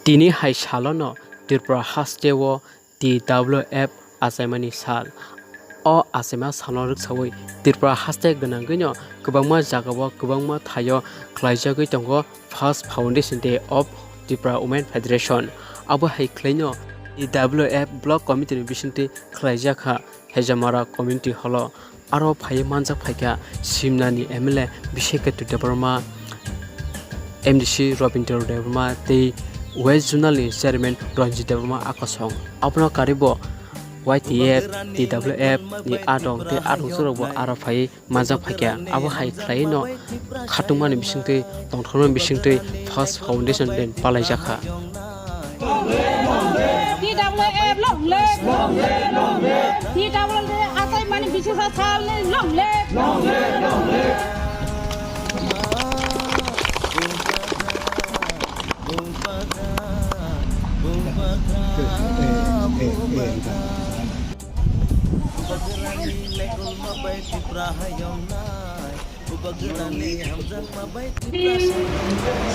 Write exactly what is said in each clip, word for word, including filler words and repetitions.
Tini hai salono Tripura hasteo T W F achaimani sal. O achaima salno rwksawi Tripura haste gwnangwino kwbangma jagao kwbangma thaio khlaijagwi tongo First Foundation Day of Tripura Women Federation. Abo hai khwlaino T W F Block Committee ni bisingtwi khlaijak kha Hejamara Community Hall o. Aro phaiwi manjak phaikha Simnani M L A Bisekato Debbarma, M D C Robindra Debbarma tei West Zonal ni Chairman Ranjit Debbarma akosong. Abono karwibo Y T F, T W F ni adong tei adong chwrokbo aro phaiwi manjak phaikha. Abo hai khlaiwi no khatungmani bisingtwi, tongthokmani bisingtwi First Foundation Day palaijak kha. T W F long live! T W F achaimani bisingsa salni long live!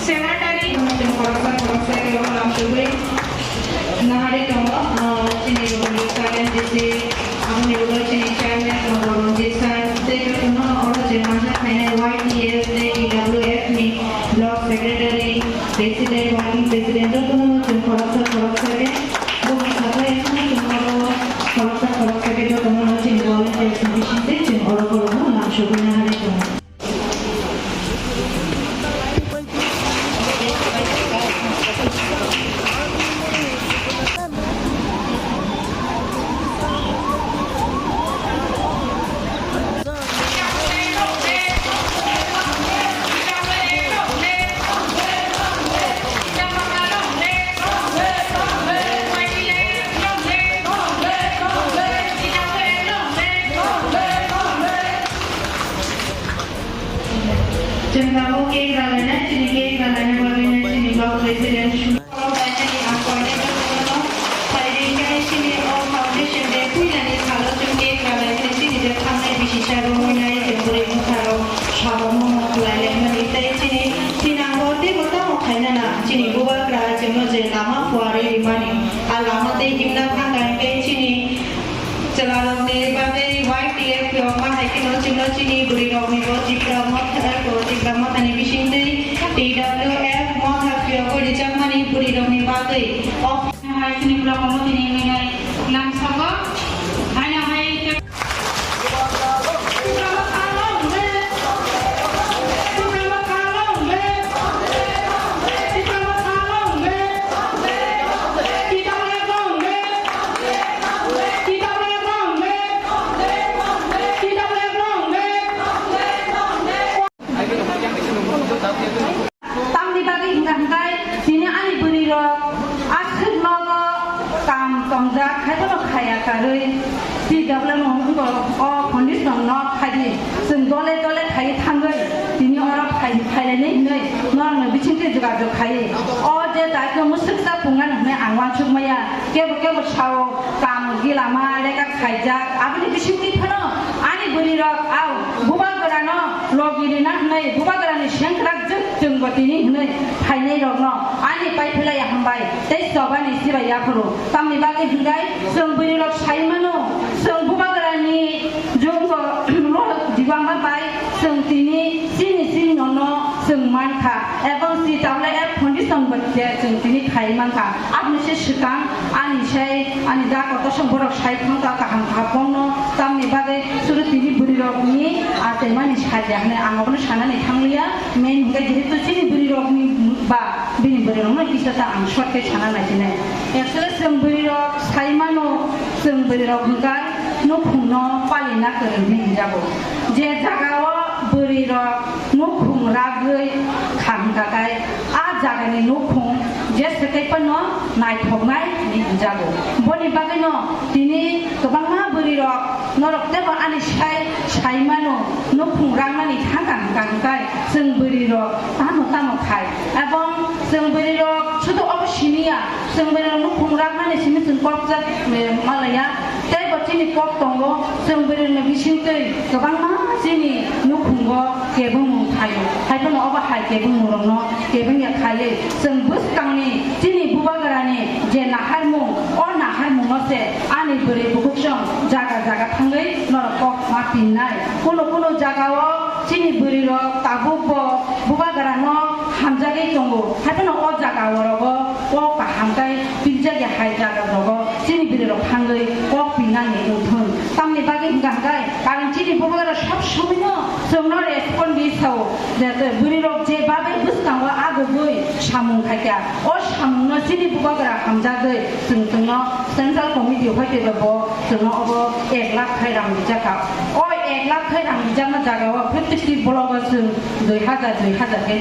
Secretary, khoroksa khoroksa khe lamsogwi naharwi tongo, ah, chini Rubindra Sir, M D C, aboni ulo chini chairman tongo Ranjit Sir, tei jotono oro je manjak khainai Y T F tei T W F ni block secretary, president, working president, jotono chwng khoroksa khoroksa khe boni sakha ekheno chwng oro khoroksa khoroksa khe jotono chini volunteers ni bisingtwi chwng oro borokno lamsogwi naharwi tongo. Chwng tabuk cake ralainai, chini cake ralainai bagwi nai chini block president Sumit Baisani ang koinai jotono phaidi khe chini o foundation day puilani salo chwng cake ralainai chini je thangnai bisisa romwi nai chwng bwrwi bwsarok sabo mono khlai laimani tei chini thinango teibo tamo khainana chini bubagra chwngno je lama phuarwi rimani a lama tei himna thangkha hwnkhe chini Chwlarokni bagwi Y T F phiyokma hai kheno chwngno chini bwrwirokni bo Tipra Motha, Tipra Mothani bisingtwi T W F Motha phiyogwi rijakmani bwrwirokni bagwi o hai chini block committee ni nai lamsogo. Haino hai Tamni bagwi hwnka hwnkhe tini ani bwrwirok aswk nogo kam tongjak, haiphano khaya karwi T W F wngkha o foundation no phaidi chwng dole dole khaiwi thangwi tini oro phai-, phailainai hwnwi norokno bisingtwi jogajog khaiwi o je daitino mwswksa pungnani hwnwi ang uansuk maya. Kebo kebo sao kam gilama rega khaijak, aboni bisingtwi phano ani bwrwirok au bubagrano logi rina hwnwi bubagrani sengkrak jwk chwngbo tini hwnwi phainairokno ani paiphlaiya hambai tei chobani sibai yaphuru. Tamni bagwi hwnkhe chwng bwrwirok sai mano, chwng bubagrani jwkbo lok dibama bai chwng tini chini chini nono chwng mankha, ebong si W F foundation bo je chwng tini khai mankha. Aboni se swkang ani sai, ani da kotor song borok sai thangkha kaham kaham bongno, tamni bagwi suru tini bwrwirokni achaimani sadia hwnwi ang obono sanani thangliya. Main hwnkhe jehetu chini bwrwirokni ba bini bwrwirokno kisa ta ang short khe sana naisinai. Actually chwng bwrwirok sai mano, chwng bwrwirok hwnkha nukhungno palina kwrwng hinwi hwnjago. Je jagao bwrwirok nukhung ragwi kha hwnkha khe, a jagani nukhung je swkaiphano naithoknai hinwi hwnjago. Boni bagwino tini kwbangma bwrwirok norok teibo ani sai, sai mano, nukhung ragmani thangkha hwnkha hwnkhe chwng bwrwirok tamo tamo khai. Ebong chwng bwrwirok sudu obo siniya, chwng bwrwirok nukhung ragmani simi chwng kok jak, eh, malaya. Teibo chini kok tongo, chwng bwrwirokni bisingtwi kwbangma chini nukhungo kebengmung thaio. Haiphano obo hai kebengmungrokno kebengya khaiwi chwng bwskangni chini buba Thangwi norok kok ma pinnai. Kuno kuno jagao chini bwrwirok tabukbo bubagrano hamjagwi tongo. Haiphano o jaga orogo kok kaham khe piljak ya hai jaga rogo chini bwrwirok thangwi kok pinnani wngthun. Tamni bagwi hwnkha hwnkhe, karon chini bubagra sob somoino chwngno respond di sao. Je bwrwirok je babe bwskango agugwi samung khaikha, o samungno chini bubagra hamjagwi chwng chwngno Central Committee hoite bo chwngno obo ek lakh khai rang rijakha. O ek lakh khai rang rijakma jagao fifty block o chwng dui hajar, dui hajar khe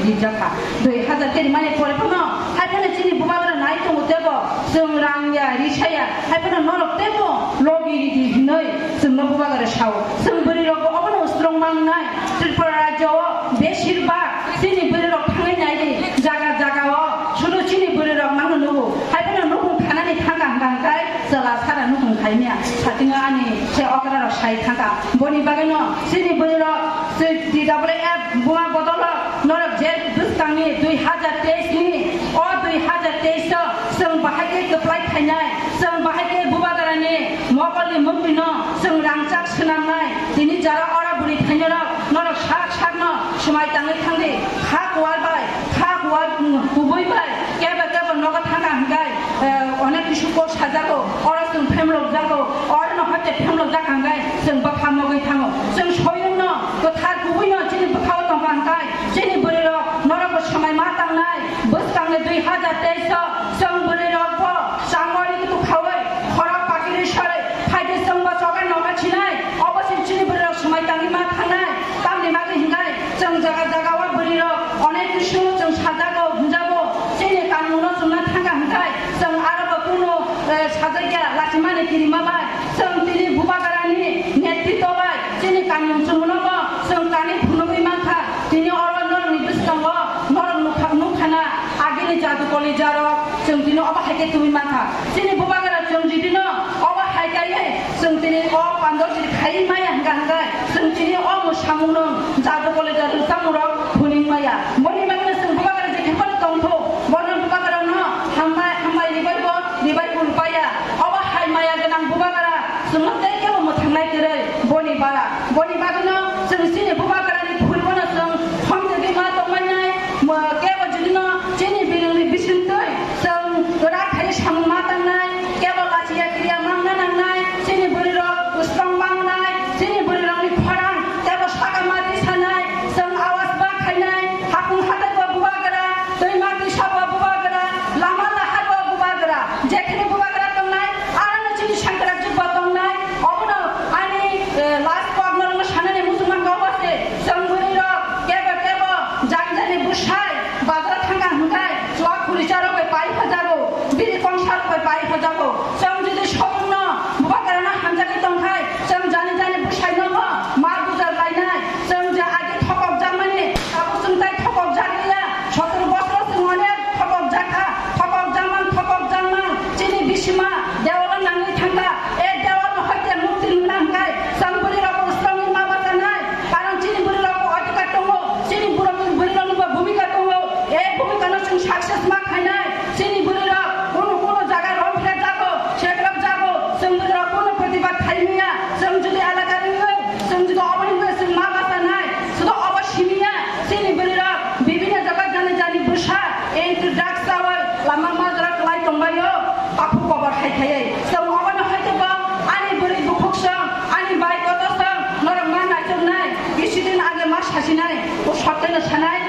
rijakha. Dui hajar khe rimani pore phano haiphano chini bubagra nai tongo tebo chwng rang ya, risa ya, haiphano norok tebo logi ridi hinwi chwngno bubagra sao. Chwng bwrwirokbo obono strong mangnai. Tripura rajyo o beshirbak chini bwrwirok thangwi naidi, jaga jaga o sudu chini bwrwirok mangno nugo. Haiphano nukhung khanani thangkha hwnkha hwnkhe chwla sara nukhung khaimya. Satingo ani se okrarok sai thangkha. Boni bagwino chini bwrwirok, chwng T W F buma bodolo norok je bwskangni dui hajar teis ni, o dui hajar teis o chwng bahai khe kwplai khainai, chwng bahai khe bubagrani mogolni mukti no chwng rangchak swnamnai. Tini jara ora bwrwi thainarok norok sak sakno swmai tangwi thangdi. Kha kuar bai, kha kuar, mm, kubui bai kebo kebo nogo thangkha hwnkhe, eh, onek kisu kok sajago, oro chwng phemlok jago, oro no hoite phemlok jak hwnkhe chwng bwkha mogwi thango. Chwng soyungno kwthar kubuino chini bwkhao tongkha hwnkhe chini bwrwirok norokbo swmai ma tangnai. Bwskangni dui hajar teis o chwng bwrwirokbo changori kutuk khaui khorok pakiri sarwi phaidi chwngbo choga noga chinai. Obo se chini bwrwirok swmai tangwi ma thangnai. Tamni bagwi hwnkhe chwng jaga jaga o bwrwirok onek kisu chwng sajago, hwnjago. Chini kanmungno chwngna thangkha hwnkhe chwng arobo kunu, eh, sajakya lachimani kirima bai. Chwng tini bubagrani netritwo bai chini kanmung chumungno bo chwng kanwi phunugwi mankha. Tini oro norokni bwskango norok nukha-, nukhana agini jadu kolijarok chwng tini obo hai khe tubui mankha. Chini bubagra chwng jidino obo hai kaiwi chwng tini o pandojri khaiwi maya hwnkha hwnkhe chwng tini o mwsamungno jadu kolijarok tamo rok phuning maya. Boni bagwino chwng bubagra je khe phano tongtho, bono bubagrano hambai, hambai ribaibo, ribai kulpaya. Obo hai maya gwnang bubagra chwngno tei kebo mwthangnai kwrwi boni bara. Boni bagwino chwng chini bubagrani phulbono chwng khomjagwi ma tongmannai, mo-, kebo judino chini birwngni bisingtwi chwng kwrak khe samung ma tangnai, kebo lachiya kiriya mangna nangnai, chini bwrwirok kwsrong mangnai, chini bwrwirokni khorang tebo saka ma tisanai, chwng awas ba khainai, hapung hatai bo bubagra, twima twisa bo bubagra, lama lahar bo bubagra, jekhene bubagra tongnai, arano chini sangkrak jwk bo tongnai, obono ani, eh, last kok norokno sanani muchungma kok se, chwng bwrwirok kebo kebo jang jani bwsai bazar thangkha hwnkhe chuak khuri charok bai pai hajago, biri kongsa rok bai pai hajago. Chwng jodi soyungno bubagrano hamjagwi tongkhai, chwng jani jani bwsaino bo ma bujar lainai. Chwng je age thokok jakmani, tabuk chwng tai thokok jakliya. Sotoro bosoro chwng onek thokok jakha, thokok jakmang, thokok jakmang. Chini bisima dewalo nangwi thangkha. E dewalno hoite mukti nukna hwnkhe chwng bwrwirokbo swrwngwi ma bachanai. Karon chini bwrwirokbo odhikar tongo, chini bwrwirokni bo bhumika tongo. E bhumikano chwng success ma khainai. Chini bwrwirok kunu kunu jaga romphre jago, sekrap jago, chwng bwrwirok kunu protibad khai manya. Chwng jodi alaka rwngwi, chwng jodi oboni bagwi chwng ma bachanai, sudo obo simiya. Chini bwrwirok bibinno jaga jani jani bwsa anti drugs chawi lama majra kwlai tongbaio, takhuk kobar hai khaiwi. Chwng obono hai tongba ani bwrwi bukhuk song, ani bai kotor song, norok ma naichomnai, bisi din age ma sasinai, o sotteno sanai,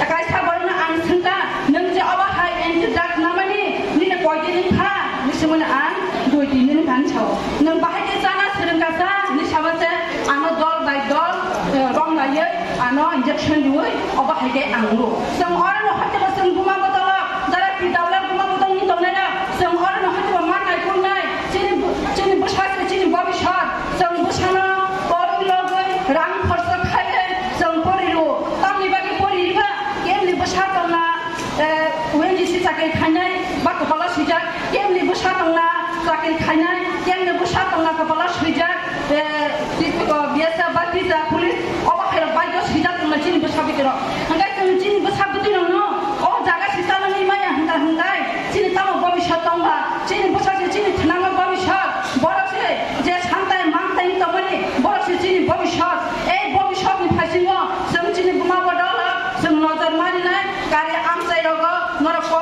kaisa borokno ang swngkha, nwng je obo hai anti drugs namani, nini koi din wngkha, bisi mani ang dui tin din wngkha hinwi sao. Nwng bahai khe chana swrwngkha sa hinwi saba se, ano dol bai dol, eh, rong laiwi, ano injection riwi, obo hai khe ang wngo. Chwng orono hwnkhe bo chwng buma bodolo, jara P W R buma bodol wngwi tongnai rok, chwng orono hwnkhe bo ma naikolnai, chini bu-, chini bwsa se chini bobisot, chwng bwsano pori logwi rang khorsa khaiwi chwng pori rwo. Tamni bagwi pori riba, kemni bwsa tongna, eh, O N G C chakri khainai ba kwpala swijak, kemni bwsa tongna chakri khainai, kemni bwsa tongna kwpala swijak, eh, ti-, o, B S F ba teacher, police, obo khairok bai do swijak tongna chini bwsa bwtwi rok. Hwnkhe chwng chini bwsa bwtwi rokno o jaga si chanani maya hwnkha hwnkhe chini tamo bobisot tongba, chini bwsa se chini thnangma bobisot, borok se je santai mang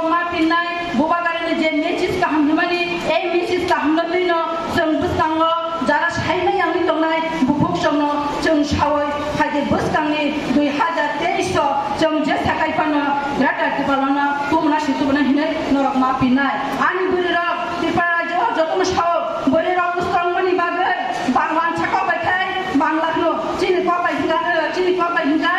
Ma pinnai, Bubagrani je message kaham hwnmani, ei message kahamno twino chwng bwskango jara saimai yangwi tongnai bukhuk chwngno chwng sawi phaidi bwskangni dui hazar teis o chwng je sakai phano Greater Tipralandno tubuna si tubuna hinwi norok ma pinnai. Ani bwrwirok Tripura rajyo o jotono sao bwrwirok bwskangmani bagwi bang wansa kok bai khai Bangla hwno, chini kok bai hwnkha, chini kok bai hwnkha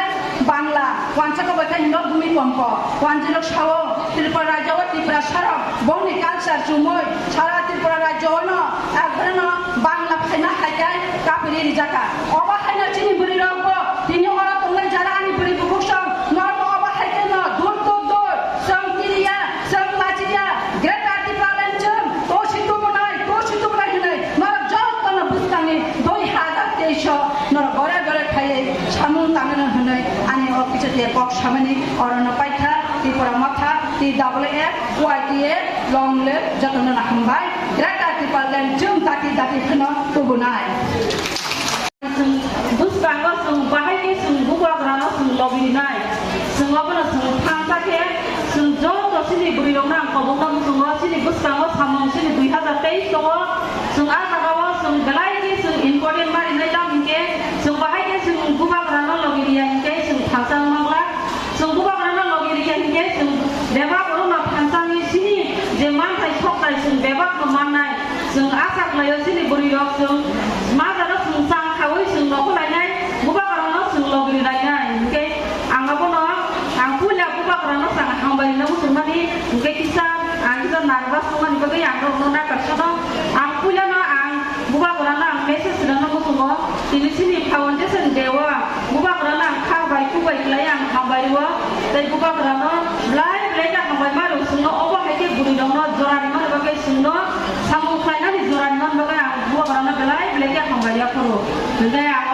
Bangla, wansa kok bai khai hwnkha Bhumi Kompo, wanjwirok sao Tripura rajyo o Tiprasarok bongni culture chumui sara Tripura rajyo ono akhorno Bangla phaina hai khai kapiri rijaka. Obo haino chini bwrwirokbo tini oro tongnai jara ani bwrwi bukhuk song norokno obo hai kheno dur to dur, chwng tiriya, chwng lachiya, Greater Tipraland chwng tosi tubunai, tosi tubunai hinwi norok jotono bwskangni dui hazar teis o norok gore gore khaiwi samung tangmano hinwi ani o kichati kok samani orono paikha Tripura Motha, T W F, Y T F, long live, jotono hambai, Greater Tipraland chwng dati dati kheno tubunai. Chwng bwskango chwng bahai khe chwng bubagrano chwng logi rinai. Chwng obono chwng thansa khe chwng joto chini bwrwirokno ang kobokno muchungo chini bwskango samung chini dui hazar teis tongo. Chwng a jagao chwng belai khe chwng important ma rinai tamo hinkhe chwng bahai khe chwng bubagrano logi riya hinkhe chwng thansa wng mangla. Chwng bubagrano logi rikha hinkhe chwng bebak orono thansani chini je manthai sokthai chwng bebakno mannai. Chwng acha khlaio chini bwrwirok chwng majaro chwng chang khaui chwng nokhorlainai bubagrano chwng logi rilainai. Hinkhe ang abono ang puila bubagrano chwng hambai rwna muchungmani hinkhe kisa ang kisa nervous wngmani bagwi ang norokno nakarsono ang puilano ang Bubagrano ang message rwna muchungo, tini chini foundation day o bubagrano ang kha bai kubai khlai ang hambai rwo, tei bubagrano belai belai khe hambai ma rwo, chwngno obo hai khe bwrwi rokno jora rwna bagwi chwngno samung khlainani jora rwna bagwi ang bubagrano belai belai khe hambai yapharo. Hinkhe ang